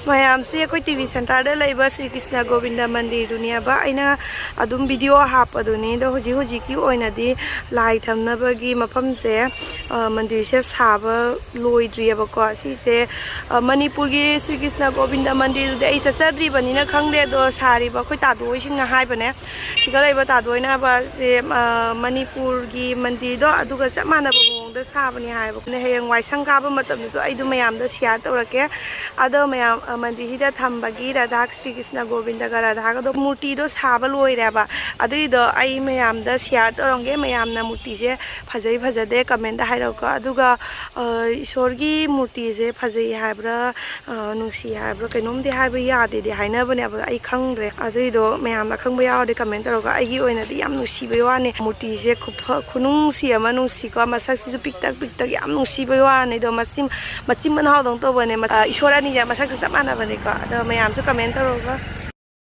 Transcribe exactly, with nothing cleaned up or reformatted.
ꯃꯌꯥꯝꯁꯤ ꯑꯩꯈꯣꯏ T V ꯁꯦꯟꯇꯔꯗ ꯂꯩꯕ ꯁ꯭ꯔꯤ ꯀ꯭ꯔꯤꯁꯅ ꯒꯣꯕꯤꯟꯗ ꯃꯟꯗꯤꯔꯗꯨꯅꯦꯕ ꯑꯩꯅ ꯑꯗꯨꯝ ꯚꯤꯗꯤꯑꯣ ꯍꯥꯞꯄꯗꯨꯅꯤ꯫ ꯑꯗꯣ ꯍꯧꯖꯤꯛ ꯍꯧꯖꯤꯛꯀꯤ ꯑꯣꯏꯅꯗꯤ ꯂꯥꯏ ꯊꯝꯅꯕꯒꯤ ꯃꯐꯝꯁꯦ, ꯑ, ꯃꯟꯗꯤꯔꯁꯦ ꯁꯥꯕ ꯂꯣꯏꯗ꯭ꯔꯤꯑꯕꯀꯣ꯫ ꯁꯤꯁꯦ, ꯑ, ꯃꯅꯤꯄꯨꯔꯒꯤ ꯁ꯭ꯔꯤ ꯀ꯭ꯔꯤꯁꯅ ꯒꯣꯕꯤꯟꯗ ꯃꯟꯗꯤꯔꯗꯨꯗꯤ ꯑꯩ ꯆꯠꯆꯗ꯭ꯔꯤꯕꯅꯤꯅ ꯈꯪꯗꯦ꯫ ꯑꯗꯣ ꯁꯥꯔꯤꯕ ꯑꯩꯈꯣꯏ ꯇꯥꯗꯣ ꯍꯣꯏꯁꯤꯡꯅ ꯍꯥꯏꯕꯅꯦ, ꯁꯤꯗ ꯂꯩꯕ ꯇꯥꯗꯣ ꯍꯣꯏꯅ ꯍꯥꯏꯕꯁꯦ, ꯑ, ꯃꯅꯤꯄꯨꯔꯒꯤ ꯃꯟꯗꯤꯔꯗꯣ ꯑꯗꯨꯒ ꯆꯞ ꯃꯥꯟꯅꯕ ꯃꯑꯣꯡꯗ ꯁꯥꯕꯅꯤ ꯍꯥꯏꯕꯀꯣ꯫ ꯍꯌꯦꯡꯋꯥꯏ ꯁꯪ ꯀꯥꯕ ꯃꯇꯝꯗꯁꯨ ꯑꯩꯗꯣ ꯃꯌꯥꯝꯗ ꯁꯤꯌꯥꯔ ꯇꯧꯔꯛꯀꯦ꯫ ꯑꯗꯣ ꯃꯌꯥꯝ, ꯑ, ꯃꯟꯗꯤꯔꯁꯤꯗ ꯊꯝꯕꯒꯤ ꯔꯥꯙꯥ, ꯁ꯭ꯔꯤ ꯀ꯭ꯔꯤꯁꯅ ꯒꯣꯕꯤꯟꯗꯒ ꯔꯥꯙꯥꯒꯗꯣ ꯃꯨꯔꯇꯤꯗꯣ ꯁꯥꯕ ꯂꯣꯏꯔꯦꯕ꯫ ꯑꯗꯨꯏꯗꯣ ꯑꯩ ꯃꯌꯥꯝꯗ ꯁꯤꯌꯥꯔ ꯇꯧꯔꯝꯒꯦ꯫ ꯃꯌꯥꯝꯅ ꯃꯨꯔꯇꯤꯁꯦ ꯐꯖꯩ ꯐꯖꯗꯦ ꯀꯃꯦꯟꯗ ꯍꯥꯏꯔꯛꯎꯀꯣ꯫ ꯑꯗꯨꯒ, ꯑ, ꯏꯁꯣꯔꯒꯤ ꯃꯨꯔꯇꯤꯁꯦ ꯐꯖꯩ ꯍꯥꯏꯕ꯭ꯔꯥ, ꯑ, ꯅꯨꯡꯁꯤ ꯍꯥꯏꯕ꯭ꯔꯥ, ꯀꯩꯅꯣꯝꯗꯤ ꯍꯥꯏꯕ ꯌꯥꯗꯦꯗꯤ ꯍꯥꯏꯅꯕꯅꯦꯕ, ꯑꯩ ꯈꯪꯗ꯭ꯔꯦ꯫ ꯑꯗꯨꯏꯗꯣ ꯃꯌꯥꯝꯅ ꯈꯪꯕ ꯌꯥꯎꯔꯗꯤ ꯀꯃꯦꯟ ꯇꯧꯔꯒ꯫ ꯑꯩꯒꯤ ꯑꯣꯏꯅꯗꯤ ꯌꯥꯝ ꯅꯨꯡꯁꯤꯕꯩ ꯋꯥꯅꯤ꯫ ꯃꯨꯔꯇꯤꯁꯦ ꯈꯨꯐ-, ꯈꯨꯅꯨꯡꯁꯤ ꯑꯃ ꯅꯨꯡꯁꯤꯀꯣ, ꯃꯁꯛꯁꯤꯁꯨ ꯄꯤꯛꯇꯛ ꯄꯤꯛꯇꯛ ꯌꯥꯝ ꯅꯨꯡꯁꯤꯕꯩ ꯋꯥꯅꯤ꯫ ꯑꯗꯣ ꯃꯆꯤꯟ, ꯃꯆꯤꯟ ꯃꯅꯥꯎꯗꯧꯅ ꯇꯧꯕꯅꯦ꯫ ꯃ-, ꯑ, ꯏꯁꯣꯔ ꯑꯅꯤꯁꯦ ꯃꯁꯛꯁꯨ ꯆꯞ ꯃꯥꯟꯅꯕꯅꯤꯀꯣ꯫ ꯑꯗꯣ ꯃꯌꯥꯝꯁꯨ ꯀꯃꯦꯟ ꯇꯧꯔꯒ꯫